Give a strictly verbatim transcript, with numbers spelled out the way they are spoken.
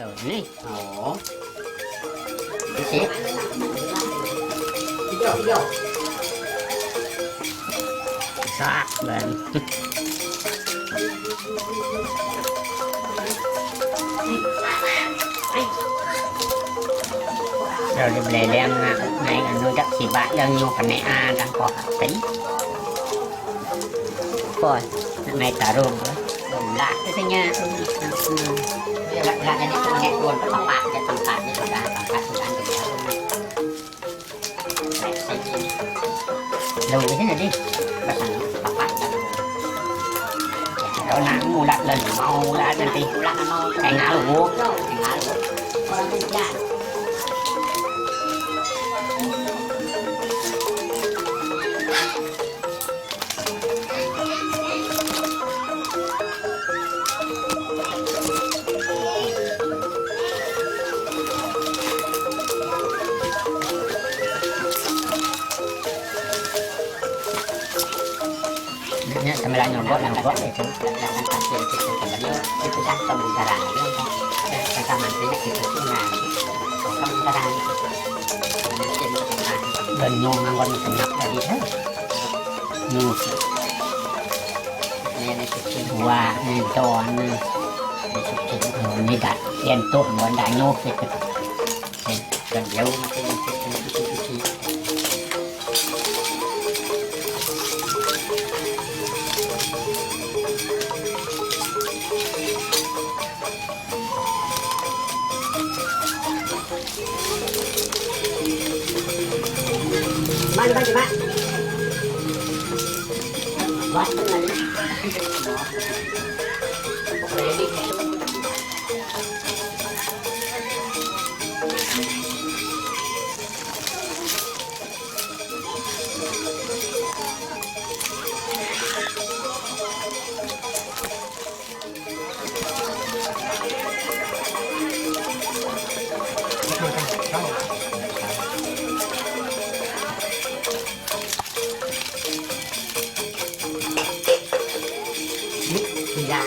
Tuh, nih. Oh. Sip. Video, video. Sak, Bang. Rồi đi ble lem na, này là nuôi chắc xì bạ đang nhu phần này a đang có tí. Coi, này tả rôm. Lạ cái thế nha. Lạ, lạ cái này cũng nghe tuôn, tao pạt, cái tao pạt, cái tao pạt, cái tao pạt, cái tao pạt. Lâu thế này đi. Bắt đầu nó pạt, pạt. Đó là mua lạ lần, mau lạ lần đi. Lạ mau. Cái ngã lụa. Cái ngã lụa. Nya sambil nyogok, nyogok itu. Dan nyong nganggon senyap tadi, ha? Nyong. Wah, ini doang, ini. Ini dah. Yang tu, nggon dah nyong gitu. Dan jauh macam itu. Mana baju, Mak? Buat lagi. Ready. Tidak.